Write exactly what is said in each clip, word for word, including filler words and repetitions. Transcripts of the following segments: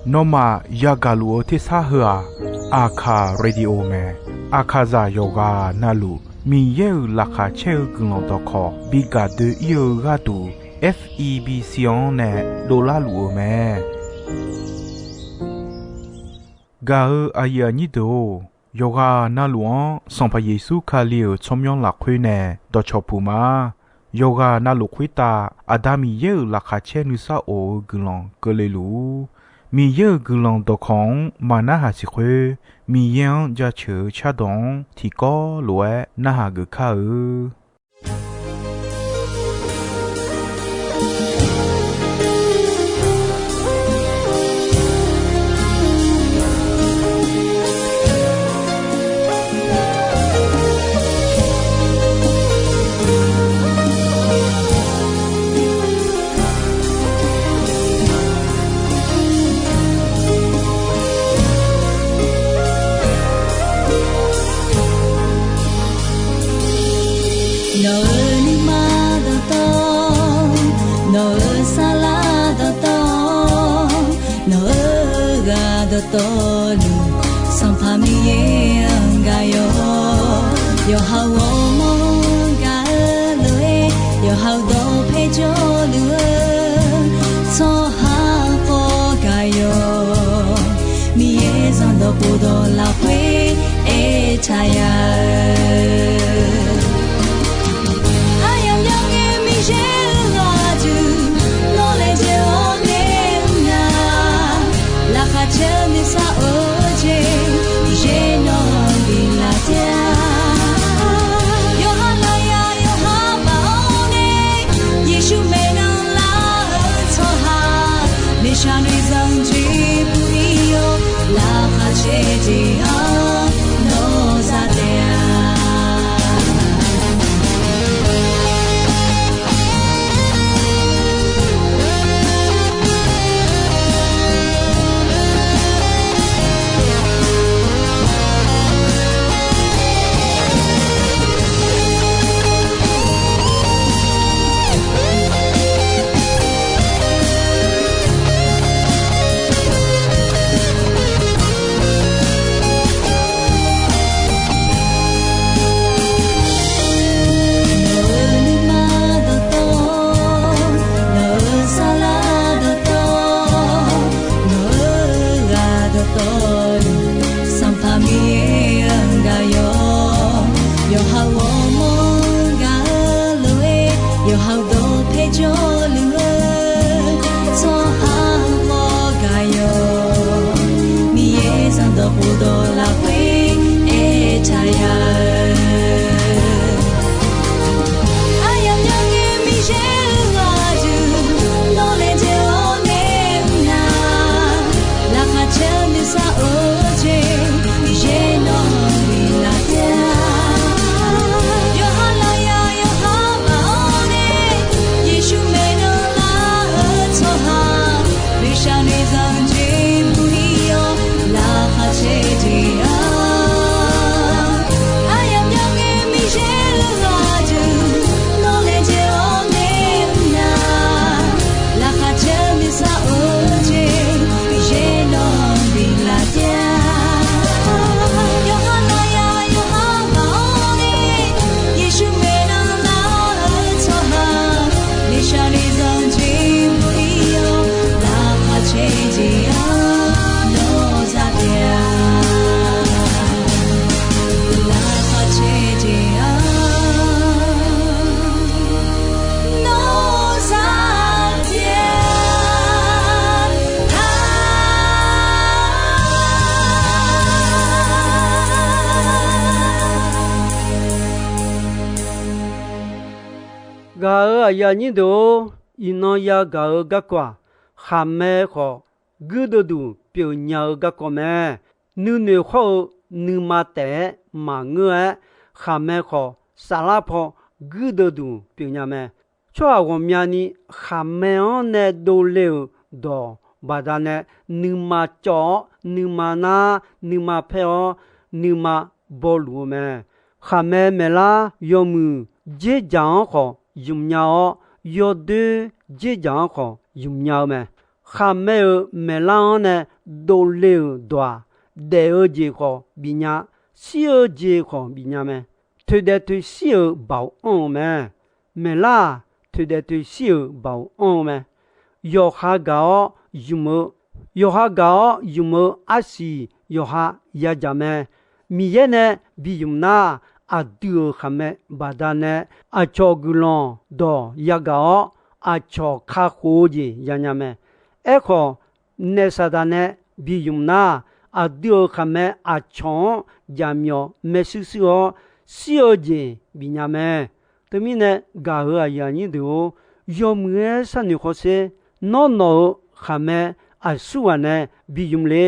Nawmaf yagaq luf-eu tersar heu-aq, Aqkaq Radio mae. Aqkaqzaq yawqghaq navluf Miqyaer-euq laqkhaq caer-eu guiqlanq dawqkawq bi gaq doe-ir-eu gharduq, F E B C-anr nae dovlar luf-eu mae. Gaq-eu aqyuif aqnyir deuq-or, yawqghaq navluf-anr Sanqpaq Yeqsur Kali-euq tsawrmyanr lafkhoer nae dawqcawq puq ma. Yawqghaq navluf khoertav Aqda Miqyaer-euq laqkhaq caer nuisar of-eu guiqlanq keuvle luf-ur. Miqyaer-euq guiqlanq dawqkawq-anr maqnarhaq siq khoer, Miqyaer-anr jaceuq-eu cardawq-anr tiqkawv lof-aer narhaq geuf kar-eu. Nawq-euq nuima dawqtawv, nawq-euq saflar dawqtawv, nawq-euq ghaq dawqtawvluf, Sanqpaq Miqyaer-anr gaq yawq. Yawqha-euq ghawrmawr-anr gaq-eu lof-aer, yawqha-euq dawqpae jawrluf-eu tsawrhaq khawf gaq yawq. Miqyaer zanqdawq khofdawq lafkhoer aertaq ya-eu, aryamq yawqngae Miqyaer-euq ghaq duq, nawq laejae-awr nae mr nar, laqkhaq caer-eu nuisar of-eu jeq, Miqyaer nawq-anr biflaf taef-a. Yawqha lafyaq yawqha baf-awr nae, Yeqsur maeqnan lar-eu tsawrhaq, noeqshaq noeqzanq jeq bui-ir-awr, laqkhaq caer jeq-anr nawq za taef-a. Nawq-euq nuima dawqtawv, nawq-euq saflar dawqtawv, nawq-euq ghaq dawqtawvluf, Sanqpaq Miqyaer-anr gaq yawq. Yawqha-euq ghawrmawr-anr gaq-eu lof-aer, yawqha-euq dawqpae jawrluf-eu tsawrhaq khawf gaq yawq. Miqyaer zanqdawq khofdawq lafkhoer aertaq ya-eu, aryamq yawqngae Miqyaer-euq ghaq duq, nawq laejae-awr nae mr nar, laqkhaq caer-eu nuisar of-eu jeq, Miqyaer nawq-anr biflaf taef-a. Yawqha lafyaq yawqha baf-awr nae, Yeqsur maeqnan lar-eu tsawrhaq, noeqshaq noeqzanq jeq bui-ir-awr, laqkhaq caer jeq-anr, aryamq yawqngae Miqyaer-euq ghaq duq, nawq laejae-awr nae mr nar, laqkhaq caer-eu nuisar of-eu jeq, Miqyaer nawq-anr biflaf taef-a. Yawqha lafyaq yawqha baf-awr nae, Yeqsur maeqnan lar-eu tsawrhaq, noeqshaq noeqzanq jeq bui-ir-awr, laqkhaq caer jeq-anr nawq za taef-a. Laqkhaq caer jeq-anr nawq za taef-a. Gaq-euq aqyuif aqnyir deuq-or, iqnan yagaq-eu garkawv-aq, khaqmae khawf guirdeuv duq pyeufnya-eu garkawv mae. Nuinoeq hawr-eu nuima taef-aer maqngeur-aer, khaqmae khawf saflar paw guirdeuv duq pyeufnya mae. Tsawrhaq ghawqmyani khaqmae-anr nae dovle-euq dawq baqdanae, nuima cawv-awr, nuima nar, nuima paer-awr, nuima bawluf-eu mae. Khaqmae maeqlar yawmuiq dzerdzaq-anr khawf ymq nya-awr, yawdoer dzerdzaq-anr khawf ymq nya-eu mae. Khaqmae-euq maeqlar-anr nae dovle-euq dawq-aq, daef-eu jeq khawf bifnya, shir-eu jeq khawf bifnya mae. Toeqdaef toeqshir-euq baoq anr-eu mae. Maeqlar-aq, toeqdaef toeqshir-euq baoq anr-eu mae. Yawqha gaq-awr ymq-eu, yawqha gaq-awr ymq-eu arsiq yawqha yadzaq mae. Miqyaer nae bi ymq nar, aqdui-euq khaqmae baqdanae aqcawq guiqlanq dawq yagaq-awr, aqcawq kakhof-eu jeq yanya mae. Aerkhawf, naef Saqdaq nae bi ymq nar, aqdui-euq khaqmae aqcawq-anr jaqmyawf maershuir shuir-awr, shir-eu jeq bifnya mae. Teumirnae, gaq-euq aqyuif aqnyir deuq-or, yawmuiq-aer sharnoeq hawsher. Nawr nawq-euq khaqmae aqsurghaq nae bi ymq le?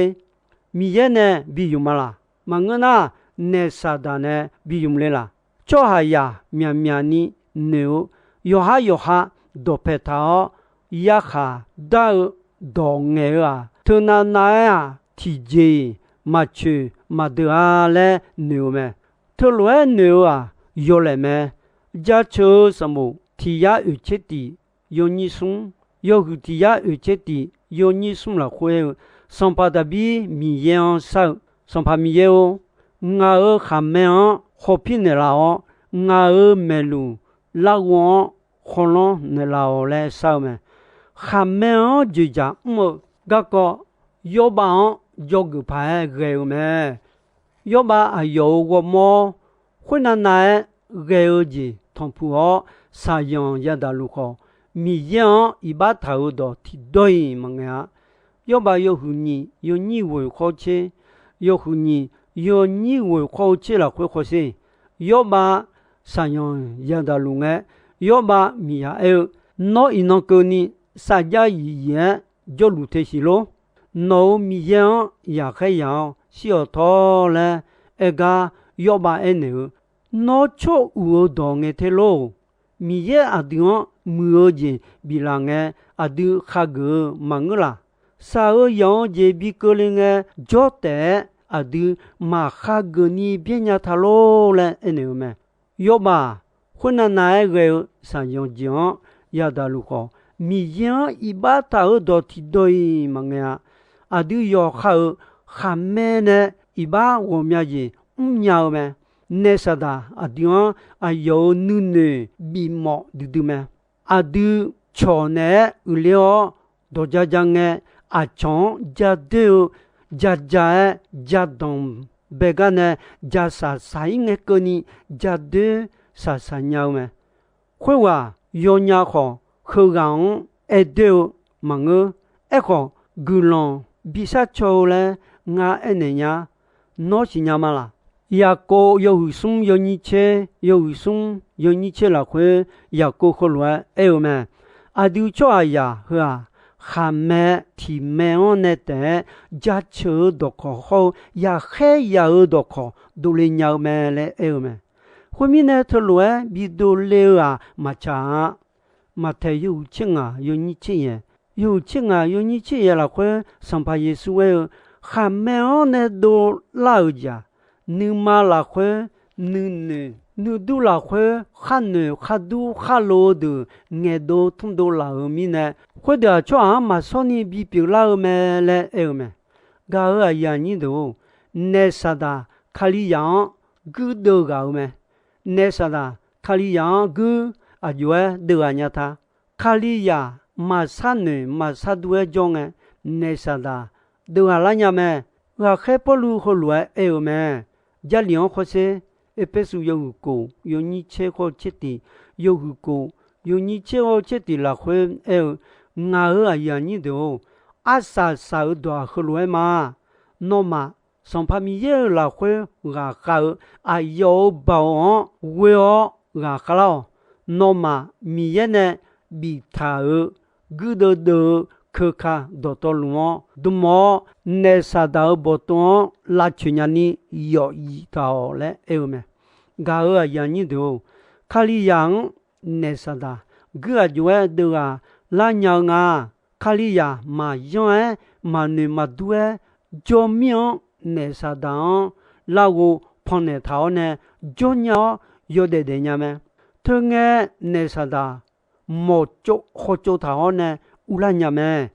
Miqyaer nae bi ymq ma laq? Maqngeur nar, naef Saqdaq nae bi ymq le laq? Tsawrhaqzaq myaqmyaq ni noeq-eu, yawqhar yawqha dawqpae taq-awr, yarkhaq dar-eu dawq ngaeq-eu-aq, teunav nav-aer-aq, tiqjeq-iq maqcoeq maqdeuq-a laer noeq-eu mae. Teulof-aer noeq-eu-aq, yawlaeq mae. Jaceuq-eu sanqbof tiq yar oeq tser tiq yawnyir smr, yawhuiq tiq yar oeq tser tiq yawnyir smr lafkhoer-eu, Sanqpaq Daqbir Miqyaer-anr shar-eu, Sanqpaq Miqyaer-or, ngaq-euq khaqmae-anr hawpir naeqlaf-awr, ngaq-euq maeqluq larghov-anr khawlanr naeqlaf-awq laer shar-eu mae. Khaqmae-anr joeqjaq mr-eu garkawv, Yawrbav-anr dzawgeuf paq-aer ghae-eu mae. Yawrbav aqyawf-euq ghawrmawr khoernav nav-aer ghae-eu jeq tanqpuq-awr shaqzanq yadaq luf khawf, Miqyaer-anr iqbax taq-euq dawq tiqdawr-iq maqngaeq-a. Yawrbav yawhuiq nyiq yawnyir ghoeq khawr tser, yawhuiq nyiq yawnyir ghoeq khawr-eu tser lafkhoer khawsher. Yawrbav shaqzanq yadaq luf ngae, Yawrbav miqyaq aer-eu, Nawr iqnan keuvni sarjax yiqyiq-aer jawrluf te siq lor. Nawq-euq Miqyaer-anr yaqkhaer yaq-awr shir-awq tawr laer aer gar, Yawrbav aernaeq-eu, Nawr tsawr uq-eu dawq ngae te lor. Miqyaer aqdui-anr muiq-eu jeq biflaf ngae, aqdui khageuf-eu maqngeur laq? Shaq-eu yanq-eu jeq bi keuvle ngae, jawr taef-aer aqdui maqkhageuf ni byaer nya ta lor laer aernaeq-eu mae. Yawrbav-aq, khoernav nav-aer ghae-eu shaqzanq jeq-anr yadaq luf khawf, Miqyaer-anr iqbax taq-euq dawq tiqdawq-iq maqngaeq-a. Aqdui yawqha-euq khaqmae nae iqbax ghawqmya jeq mrnya-eu mae. Naef Saqdaq aqdui-anr aqyawf-euq nuinoeq bifmawf duidui mae. Aqdui cawq naeq-aer uiqler-awr dawq ja ja ngae, aqcawq-anr ja doer-eu ja ja-aer ja danq bae gar nae, ja saq saq-ir ngae keuvni ja doer saq saq nya-eu mae. Khoerghaq yawnya khawf, heughaq-anr aer doer-eu maqngeur. Aerkhawf, guiqlanq bishar caw-eu laer ngar aernaeq nya. Nawr siqnya ma laq? Yaqkov yawhuiq smr yawnyir tser, yawhuiq smr yawnyir tser lafkhoer, Yaqkov heulof-aer aer-eu mae. Aqdui tsawrhaqzaq heu-aq, khaqmae tiq mae-anr nae taef-aer jaceuq-eu dawqkawq hawr-eu yaqkhaer yaq-eu dawqkawq dovle nya-eu mae laer aer-eu mae. Khoermirnae, teulof-aer bi dovle-eu-aq maqtsaq-a. Maqtaeq yawhuiq tser ngaq yawnyir tser yaeq, yawhuiq tser ngaq yawnyir tser yaeq lafkhoer Sanqpaq Yeqsur aer-eu, khaqmae-anr nae dovlar-euq jeq-aq, nuima lafkhoer nuinoeq, nuidur lafkhoer kharnoeq khardur kharlo-eu deuq ngaeqdov tmrdov laf-euq mirnae, khoerdeuq-aq tsawrhaq-anr maqshawr ni bipyeuf lar-eu mae laer aer-eu mae. Gaq-euq aqyuif aqnyir deuq-or, naef Saqdaq Kalizaq-anr guirdeuv ghaq-eu mae. Naef Saqdaq Kalizaq-anr guir aqjox-aer deuv ghaq nya ta. Kalizaq maqshar noeq maqshar dur-aer jawr ngae, naef Saqdaq deuv ghaq lar nya mae. Ghaqkhaer Pawrluv heulof-aer aer-eu mae. Jarlif-anr khawrsher, Erpersu yawhuiq kof yawnyir tser khawr tser tiq, yawhuiq kof yawnyir tser khawr tser tiq lafkhoer aer-eu, Ngaq-euq aqyuif aqnyir deuq-or, arsaq saq-eu dawq-aq heulof-aer ma. Nawmaf, Sanqpaq Miqyaer-euq lafkhoer ghaqkhav-eu aqyawf-euq baoq-anr ghoe-awr ghaqkhav lar-awq. Nawmaf, Miqyaer nae biftaq-euq guirdeuv deuv-eu keuka dawqtawvluf-anr dm-awr, naef Saqdaq-euq bawqtov-anr lavcoeq nyani yawf yif taq-awq laer aer-eu mae. Gaq-euq aqyuif aqnyir deuq-or, Kalizaq-anr naef Saqdaq guir aqjox-aer deuv ghaq lar nya-eu nga. Kalizaq maqyanr-aer maqnoeq maqdur-aer jawr mir-anr naef Saqdaq-anr larghov pannaeq taq-awr nae jawr nya-awr yawdaef daef nya mae. Teungae naef Saqdaq mawqtsov hawtsov taq-awr nae urlar nya mae.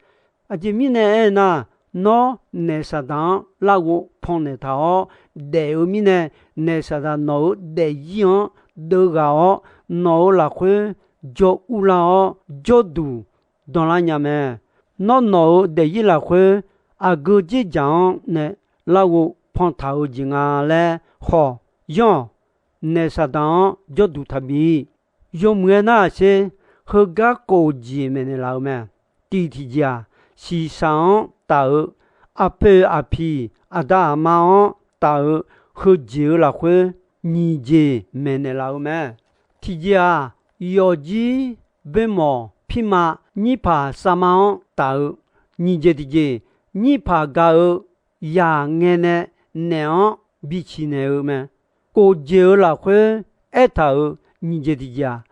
Aqjeq mirnae aernar, nawr naef Saqdaq-anr larghov pannaeq taq-awr daef-eu mirnae, naef Saqdaq nawq-euq daefzir-anr deuvghaq-awr, nawq-euq lafkhoer jawr urlar-awr, jawrduq danlar nya mae. Nawr nawq-euq daefzir lafkhoer aqgeu dzerdzaq-anr nae larghov pantaq-eu jeq nga laer khawf, yanr-awq. Naef Saqdaq-anr jawrduq taqbi. Yawmuiq-aer narhaq sher, heugar kof jeq maeqnaeq laf-eu mae. Tiq tiqjeq-aq, shiqshaq-anr taf-eu, aqpoeq aqpiq aqda aqma-anr taf-eu, heujeq-eu lafkhoer nyiq jeq maeqnaeq laf-eu mae. Tiqjeq-aq, yawfjir boermawq pirma nyirpaq sarma-anr taf-eu, nyiq jeq tiqjeq, nyirpaq gaq-eu yaq ngae nae naef-anr biciq naeq-eu mae. Kof jeq-eu lafkhoer aertaq-euq nyiq jeq tiqjeq-aq,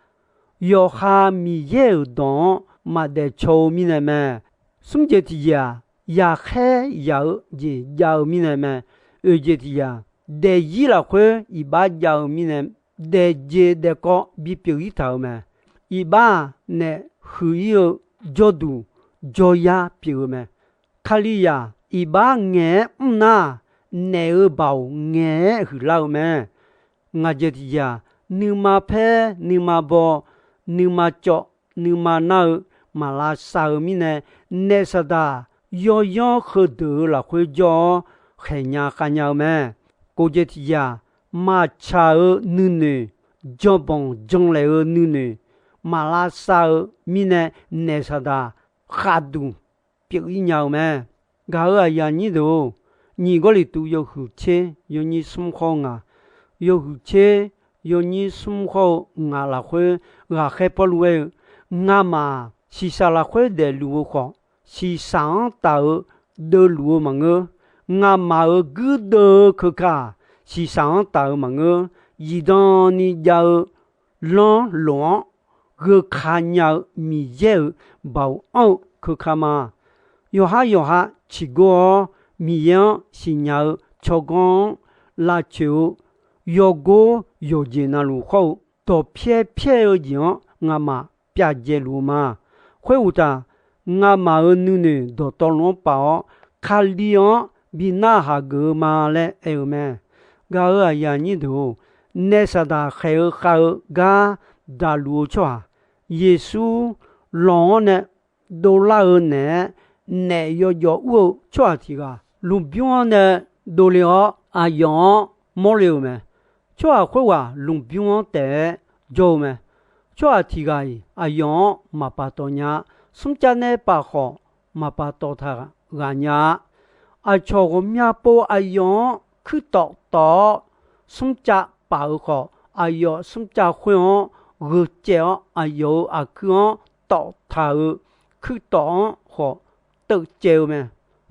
yawqha Miqyaer-euq dawq-anr maqdaef caw-eu mirnae mae. Smr jeq tiqjeq-aq, yaqkhaer yaq-eu jeq jav-eu mirnae mae. Oeq jeq tiqjeq-aq, daefzir lafkhoer iqbax jav-eu mirnae, daefjeq daefkawv bipyeuf-ir taq-euq mae. Iqbax-aq, naef huiq-ir-eu jawrduq jawryar pyeuf-eu mae. Kalizaq iqbax ngaeq-aer mr nar, naef-euq baoq ngaeq-aer huiqlar-eu mae. Ngaq jeq tiqjeq-aq, nuima paer nuima baw, nuima cawv nuima nar-eu maqlavsav-eu mirnae, naef Saqdaq yawyanr heudeuq-euq lafkhoer jawr-awr khaeqnya khavnya-eu mae. Kof jeq tiqjeq-aq, maqtsaq-eu nuinoeq, janbanq janlaeq-eu nuinoeq maqlavsav-eu mirnae, naef Saqdaq khaqduq pyeuf-ir nya-eu mae. Gaq-euq aqyuif aqnyir deuq-or, nyiq Gawrliqtu yawhuiq tser yawnyir smr khawr-eu ngaq, yawhuiq tser yawnyir smr khawr-eu ngaq lafkhoer ghaqkhaer Pawrluv aer-eu, Ngamaf shiqshaq lafkhoer daefluf-eu khawf, shiqshaq-anr taf-eu deuvluf-eu maqngeur. Ngamaf-euq guirdeuv-eu keuka-aq, shiqshaq-anr taf-eu maqngeur. Zifdan ni jav-eu lanrlof-anr gheuka nya-eu Miqyaer-euq baoq anr-eu keuka ma. Yawqhar yawqha ciqgor-awr, Miqyaer-anr siqnya-eu tsawrganr-anr lavcoeq-eu yawgor yawqjeq navluf khawr-eu dawqpyaer pyaer-eu jeq-anr ngamaf pyavdzae luf-eu ma. Khoeruqtaf, ngamaf-euq nuinoeq dawqtawvluf-anr paf-awr, Kali-anr bi narhaq geuf-eu ma laer aer-eu mae. Gaq-euq aqyuif aqnyir deuq-or, naef Saqdaq khaeq-eu khav-eu gar daqluf-eu tsawrhaq, Yeqsur lawq-anr nae dovlar-eu naeq-aer, naef yawjawf ur-eu tsawrhaq tiq ghaq lmqbymr-anr nae dovle-awr, aqyawf-anr mawrle-euq mae. Tsawrhaq khoerghaq lmqbymr-anr taef-aer jawr-eu mae. Tsawrhaq tiq ghaq-iq aqyawf-anr maqpaftawf nya-a. Smrcav nae paf khawf, maqpaftawf taq ghaq nya-a. Aqcawq ghawqmya pov aqyawf-anr kuirtawf tawf-awr, smrcav paf-eu khawf, aqyawf smrcav khoer-anr gheu caev-awr, aqyawf-euq aqkuir-anr tawf taq-euq kuirtawf-anr khawf teuv caev-eu mae.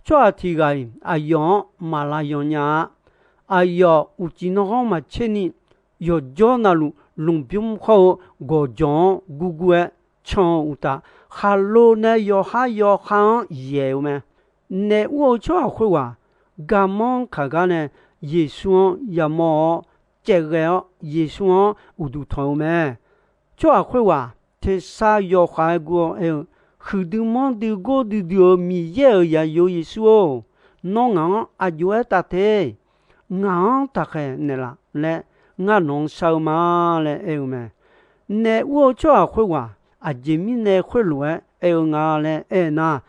Tsawrhaq tiq ghaq-iq aqyawf-anr maq lav yan nya-a. Aqyawf uqcif nanrghanr maqtser ni, yawqjawr navluf lmqbymr khawr-eu gawqjawq-anr gurgur-aer can-eu uqtaf, khaqlo nae yawqhar yawqha-anr yaeq-eu mae. Naef ur-eu tsawrhaq khoerghaq garmanr kaq gar nae Yeqsur-anr yamawr-awr, caevghae-awr Yeqsur-anr uqduq tanq-eu mae. Tsawrhaq khoerghaq tersar yawkhav-aer gur-awr aer-eu, Huiqdui manrdui gordui dui-euq Miqyaer-euq zaqyo Yeqsur-or, nawr ngaq-anr aq jov-aer taf te. Ngaq-anr taqkhaeq naeqlaf laer ngar nawq-anr shar-eu ma laer aer-eu mae. Naef ur-eu tsawrhaq khoerghaq aqjeq mirnae khoerlof-aer aer-eu nga laer aernar,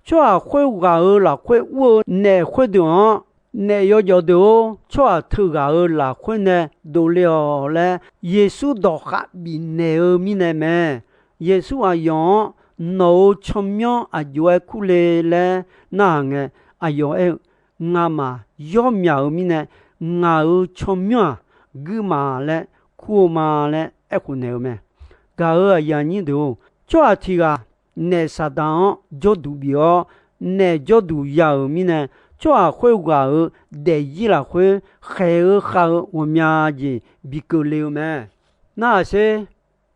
tsawrhaq khoerghaq-euq lafkhoer ur-eu naef khoerdeuq-anr, Naef yawjawf deuq-or, tsawrhaq teughaq-euq lafkhoer nae dovle-awq laer Yeqsur dawqkhav bifnaeq-eu mirnae mae. Yeqsur aqyawf-anr, Nawq-euq tsawrmyanr aq jov-aer kurle laer narhaq ngae, aqyawf aer-eu, Ngamaf yawr myaq-euq mirnae, ngaq-euq tsawrmyanr-aq guirmaf laer kur-eu ma laer aerkhof naeq-eu mae. Gaq-euq aqyuif aqnyir deuq-or, tsawrhaq tiq ghaq naef Saqdaq-anr jawrduq bif-awr, naef jawrduq ya-euq mirnae, tsawrhaq khoerghaq-euq daefzir lafkhoer khaeq-eu khav-eu ghawqmya jeq bi keuvle-eu mae. Narhaq sher,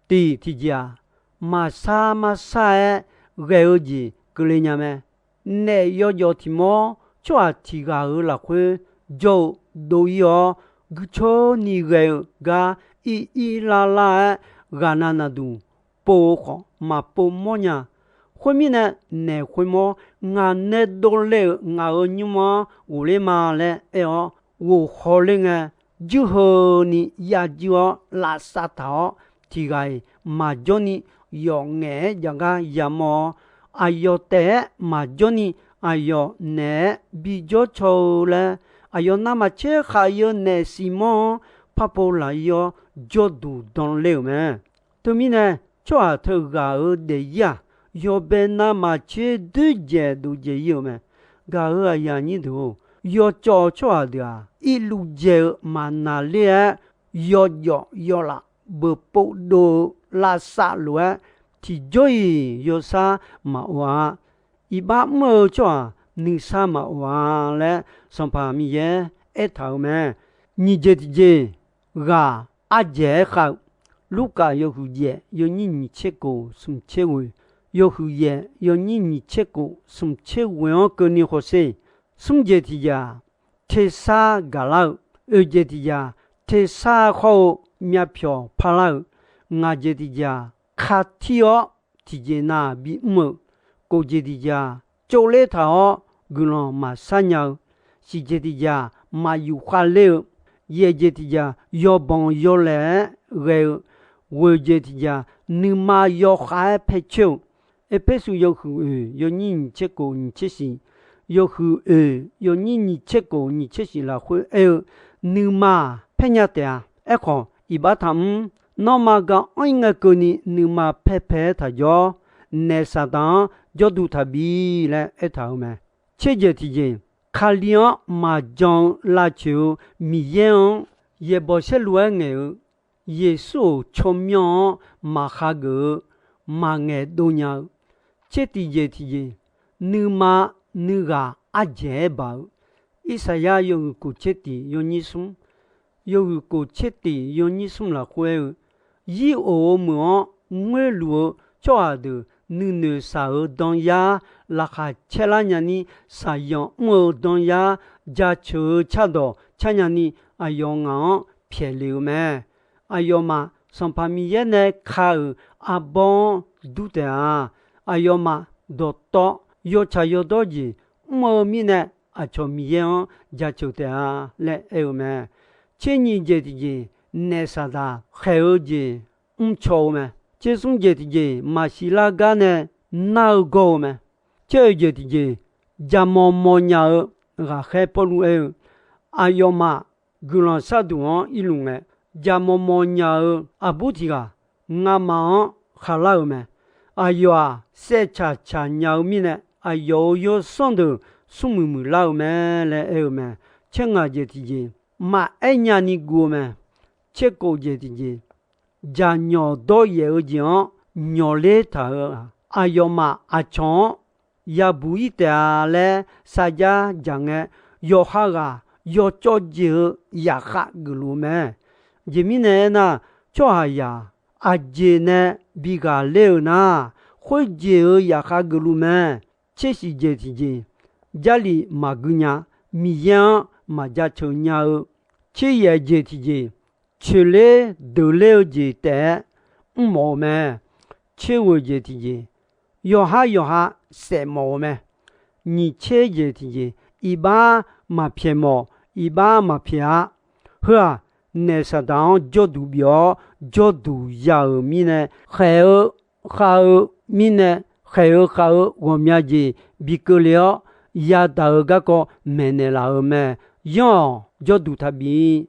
tiq tiqjeq-aq, maqsar marsar-aer ghae-eu jeq keuvle nya mae. Naef yawjawf tiq mawr tsawrhaq tiq ghaq-euq lafkhoer jawr-eu dov-ir-awr, guicoer ni ghae-eu gar ir ir lar lar-aer ghaqnav naqduq pov-eu khawf maqpov mawrnya. Khoermirnae, naeq khoermawr ngaq nae dovle-euq ngaq-euq nymr-anr ghofler ma laer aer-awr, ghof hawler ngae, juir heuni yajuir-awr lavsav taq-awr, tiq ghaq-iq maqjawr ni yawf ngaef-aer jav gar yamawr-awr, aqyawf taef-aer maqjawr ni aqyawf naeq-aer bijawr caw-eu laer, aqyawf navmaqtser khaq-ir-eu naeq siq mawr-anr par pov laq-ir-awr, jawrduq danler-euq mae. Teumirnae, tsawrhaq teughaq-euq daefzir-aq, yawbae navmaqtser doerdzaeq dovdzaeq-ir-euq mae. Gaq-euq aqyuif aqnyir deuq-or, yawcawv tsawrhaq deuq-aq, irluv dzae-eu maqnaqler-aer, yawjawf yawlaf beuqpov dov-eu lavsav lof-aer, tiqjawr-iq yawsar maqof-a. Iqbax mr-eu tsawrhaq nuisar maqof-a laer, Sanqpaq Miqyaer aertaq-euq mae. Nyiq jeq tiqjeq, ghaq ardzaeq-aer khav-eu. Lurkaf yawhuiq yaef yawnyir nyiq tser kof smq tser ghoeq, yawhuiq yaef yawnyir nyiq tser kof smq tser ghoeq-anr keuvni hawsher. Smr jeq tiqjeq-aq, tersar gaqlar-eu. Oeq jeq tiqjeq-aq, tersar khawr-eu myavpyawq parlar-euq. Ngaq jeq tiqjeq-aq, katir-awr tiqjeq nav bimr-eu. Kof jeq tiqjeq-aq, tsovler taq-awr guiqlanq maqsar nya-eu. Siq jeq tiqjeq-aq, maqyuf khavler-eu. Yaeq jeq tiqjeq-aq, yawbanq yawlaeq-aer ghae-eu. Ghoeq jeq tiqjeq-aq, nuima yawkhav-aer paer coer-eu. Erpersu yawhuiq oeq yawnyir nyiq tser kof nyiq tser shiq, yawhuiq oeq yawnyir nyiq tser kof nyiq tser shiq lafkhoer aer-eu, nuima paer nya taef-a. Aerkhawf, iqbax taqmr. Nanrma ga anr-ir ngae keuvni nuima paer paer-aer taq jawr. Naef Saqdaq-anr jawrduq taqbi laer aertaq-euq mae. Tser jeq tiqjeq, Kali-anr maqjan-eu lavcoeq-eu Miqyaer-anr yaeqbawq saerlu-aer ngaeq-eu, Yeqsur-euq tsawrmyanr-anr maqhageuf-eu, maqngaeq dov nya-eu. Tser tiqjeq tiqjeq, nuima nuighaq ardzaeq-aer baq-eu. Irsaqyar yawhuiq kof tser tiq yawnyir smr, yawhuiq kof tser tiq yawnyir smr lafkhoer aer-eu, Yir of-eu meuq-anr ngoerluf-eu tsawrhaq deuq nuinoeq shaq-eu danyar laqkhaq caerlar nyani, shaqyanq mr-eu danyar jaceuq-eu cardawq car nyani, aqyawf ngaq-anr pyaeqle-eu mae. Aqyawfmaf Sanqpaq Miqyaer nae ka-euq arbawr-anr dur taef-a. Aqyawfmaf dawqtawv yawtsaq yawdawr jeq mr-eu mirnae, aqcawq Miqyaer-anr jaceuq taef-a laer aer-eu mae. Tser nyiq jeq tiqjeq, naef Saqdaq khaeq-eu jeq mrcaw-eu mae. Tser smr jeq tiqjeq, maqsiq lar gar nae nar-eu gawr-eu mae. Tser oeq jeq tiqjeq, jaqmawf mawfnya-eu ghaqkhaer Pawrluv aer-eu, aqyawfmaf guiqlanq sharduq-anr irluf ngae, jaqmawf mawfnya-eu aqbur tiq ghaq ngamaf-anr khavlar-euq mae. Aqyawf-aq, saevcaq caq nya-eu mirnae, aqyawf-euq yawsanr deuq smrmuiq muiqlar-eu mae laer aer-eu mae. Tser ngaq jeq tiqjeq, maqaer nyani guv-eu mae. Tser kof jeq tiqjeq, jaqnyawq dawryaef-eu jeq-anr nyawqler taq-euq-aq, aqyawfmaf aqcawq-anr yabuq-ir taef-a laer sarjax dzaq ngae, yawqha ghaq yawcawv jeq-eu yaqkhav geufluf-eu mae. Aqjeq mirnae aernar, tsawrhaqzaq aqjeq nae bi ghaqler-euq nar, khoerjeq-euq yaqkhav geufluf mae. Tser shif jeq tiqjeq, Jarlif maqgui nya, Miqyaer-anr maqjaceuq nya-eu. Tser yaef jeq tiqjeq, coeqler deuqler-eu jeq taef-aer mrmawf-eu mae. Tser ghoeq jeq tiqjeq, yawqhar yawqha saefmawf-eu mae. Nyiq tser jeq tiqjeq, iqbax maqpyaeq mawf, iqbax maqpyaeq-a. Heu-aq, naef Saqdaq-anr jawrduq bif-awr jawrduq ya-euq mirnae khaeq-eu khav-eu mirnae, khaeq-eu khav-eu ghawqmya jeq bi keuvle-awr, yadaq-eu garkawv maeqnaeq laf-euq mae. Yanr-awq, jawrduq taqbi.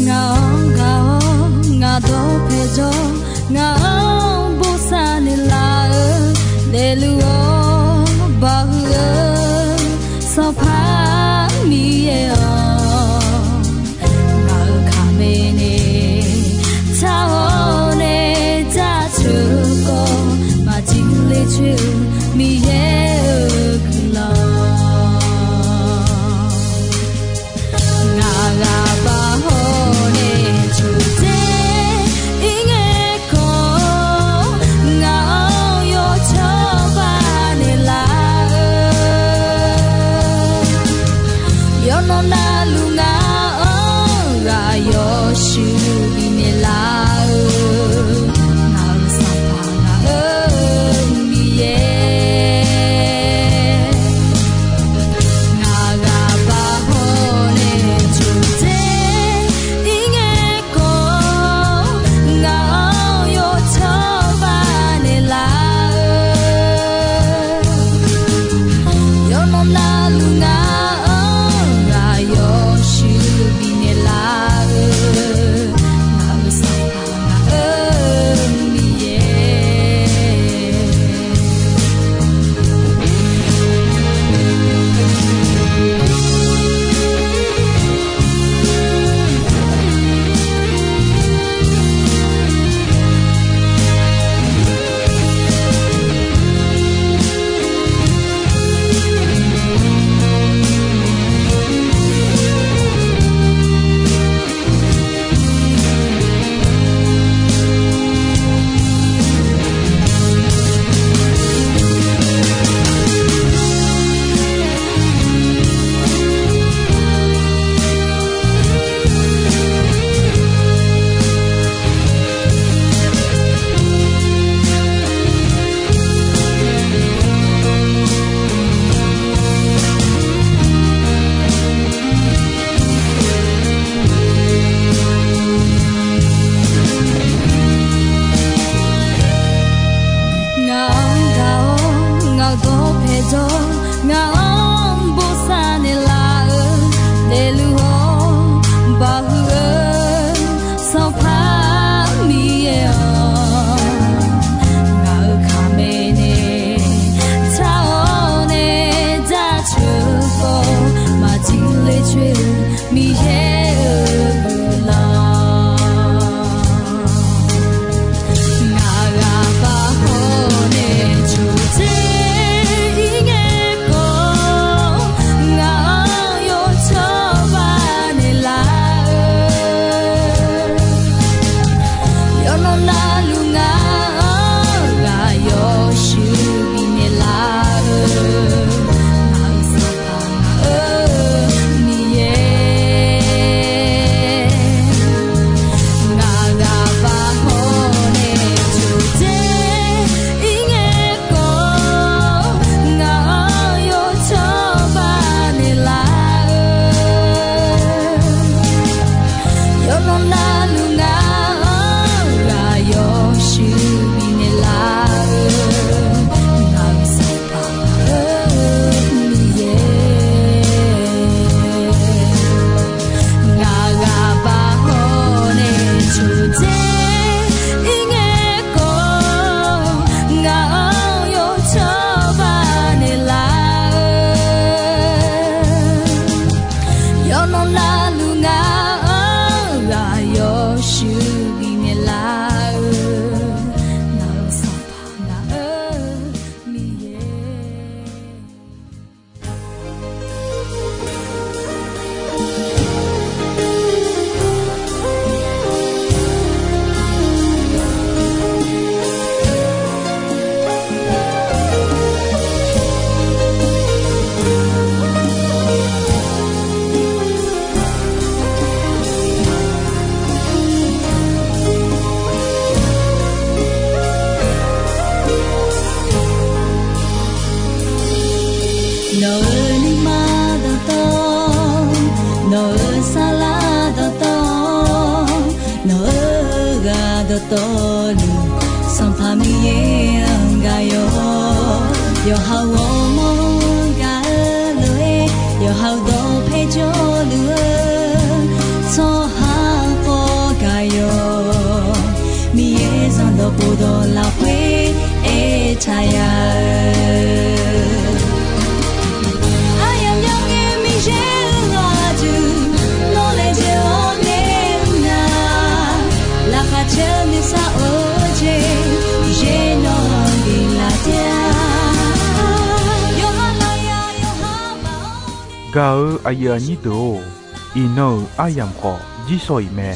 Ngaq-anr gaq-awr ngaq dawqpae jawr, ngaq-anr bosav naeqlaf-eu, daefluf-awr baqhuiq-eu Sanqpaq Miqyaer-awq. Ngaq-euq kaqmae nae tsaq-awr nae jaceuq-eu khawf, maqjir ler coer-eu Miqyaer-euq guiqlanq. Ngaq ghaq baq hawr nae coqdzer ir ngae khawf, ngaq-anr yawcawba naeqlaf-eu, yawqnan navluf ngaq-anr ghaq yawshuif bifnaeq laf-eu, ngaq-euq Sanqpaq ngaq-euq Miqyaer. Ngaq ghaq baq hawr nae coqdzer ir ngae khawf, ngaq-anr yawcawba naeqlaf-eu, yawqnan navluf ngaq-anr ghaq yawshuif bifnaeq laf-eu, ngaq-euq Sanqpaq ngaq-euq Miqyaer. Ngaq-anr gaq-awr ngaq-euq dawqpae jawr, ngaq-anr bosav naeqlaf-eu, daefluf-awr baqhuiq-eu Sanqpaq Miqyaer-awq. Ngaq-euq kaqmae nae tsaq-awr nae jaceuq-eu khawf, maqjir ler coer-eu Miqyaer-euq guiqlanq. Ngaq ghaq baq hawr nae coqdzer ir ngae khawf, ngaq-anr yawcawba naeqlaf-eu, yawqnan navluf ngaq-anr ghaq yawshuif bifnaeq laf-eu, ngaq-euq Sanqpaq ngaq-euq Miqyaer. Ngaq ghaq baq hawr nae coqdzer ir ngae khawf, ngaq-anr yawcawba naeqlaf-eu, yawqnan navluf ngaq-anr ghaq yawshuif bifnaeq laf-eu, ngaq-euq Sanqpaq ngaq-euq Miqyaer. Ngaq ghaq baq hawr nae coqdzer ir ngae khawf, ngaq-anr yawcawba naeqlaf-eu, yawqnan navluf ngaq-anr ghaq yawshuif bifnaeq laf-eu, ngaq-euq Sanqpaq ngaq-euq Miqyaer. Nawq-euq nuima dawqtawv, nawq-euq saflar dawqtawv, nawq-euq ghaq dawqtawvluf, Sanqpaq Miqyaer-anr gaq-awr, yawqha-euq ghawrmawr-anr gaq-eu lof-aer, yawqha-euq dawq paerjawrluf-eu tsawrhaq khawf gaq yawq, Miqyaer zanrdawq pofdawq lafkhoer aertaq ya-eu, aryamq yawqngae Miqyaer-euq ghaq duq nawr laejae-awr nae-eu nar, laqkhaq caer-eu nuisar of-eu jeq, Miqyaer nawq-anr biflaf taef-a. Yawqha lafyaq yawqha baf-awr nae. Gaq-eu aqyuif aqnyir deuq-or, iqnan-euq aryamq khawf jirsawq iq mae.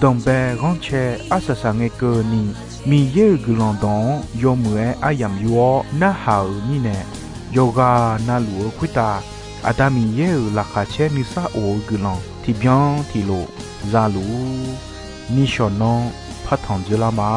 Danqbae ghanrcae arsaq saq ngae keuvni, Miqyaer-euq guiqlanq dawq-anr yawmuiq-aer aryamq yur-awr narhaq-euq mirnae, yawqghaq navluf-eu khoertav Aqda Miqyaer-euq laqkhaq caer nuisar of-eu guiqlanq tiqbyan tiqlof za luf-ur. Nishawq nanr partanq dzoerlar ma.